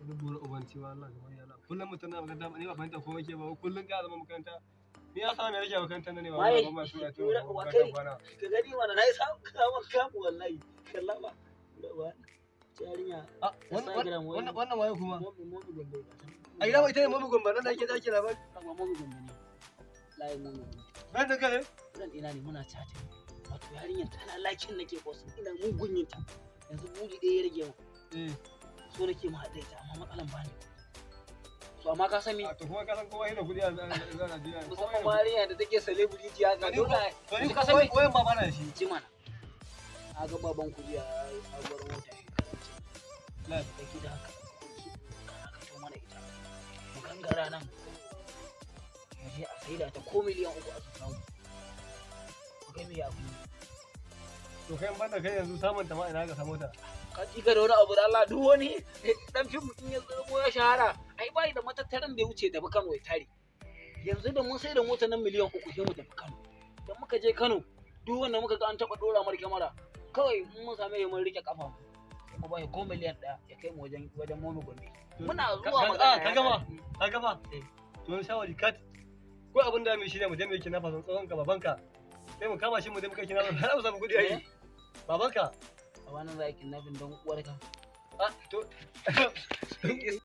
Wani buru ubanci ma Allah kamar yana. Kullum mutum na makaranta ni ba fahimta ko yake ba, kullum ka zama makaranta. Ni ya sa me nake makarantar nan ne ba Waye? ba ma suna to Wa kai? Ka gani mana na yi samun kamun kamu wallahi. Kalla ba. Ba. Yarinya. Ah, wannan wannan waye kuma? Momi momi Gombe ba. A ina ba ita ne momi Gombe nan da ake zaki labari. Ba momi Gombe ne. Layin momi Gombe. Ran da kare? Ran ina ne muna chatting. Wato yarinyar tana lakin nake ko sun ina mugun yin ta. Yanzu buri ɗaya ya rage mu. Eh. So nake mu haɗe ta amma matsalan ba ne. So amma ka san me? To kuma ka san kowa yana kuɗi a Najeriya. Musamman yarinya da take celebrity haka dole. To ni ka san me? Wayan baba na shi. Ji mana. Na ga baban ku jiya ya yi sabuwar mota shekaran jiya. La. Da gida haka. Ka to mana ita. Mu gangara nan. Mu je a saida ta ko miliyan 3 aka samu. Mu ga me abu ne. To kai ban da kai yanzu samun ta ma ina ka samu ta. Ka ji ka da wani abu da Allah duk wani dan fim in ya zamo ya shahara ai bai da matattaran da ya wuce tafi Kano ya tare. Yanzu da mun sai da mota nan miliyan 3 sai mu tafi Kano. Dan muka je Kano duk wanda muka ga an taba dora mar kyamara kawai in mun same shi mun rike kafa sai mu bai ko miliyan 1 ya kai mu wajen wajen Momi Gombe. Muna zuwa magana. Ka gama ka gama. To wani shawari kat ko abin da mu shirya mu je mu yi kidnapping tsohon ka babanka sai mu kama shi mu je mu kai kidnapping har mu samu kuɗi ai. Babanka. A wannan za a kidnapping don uwarka. Ah to.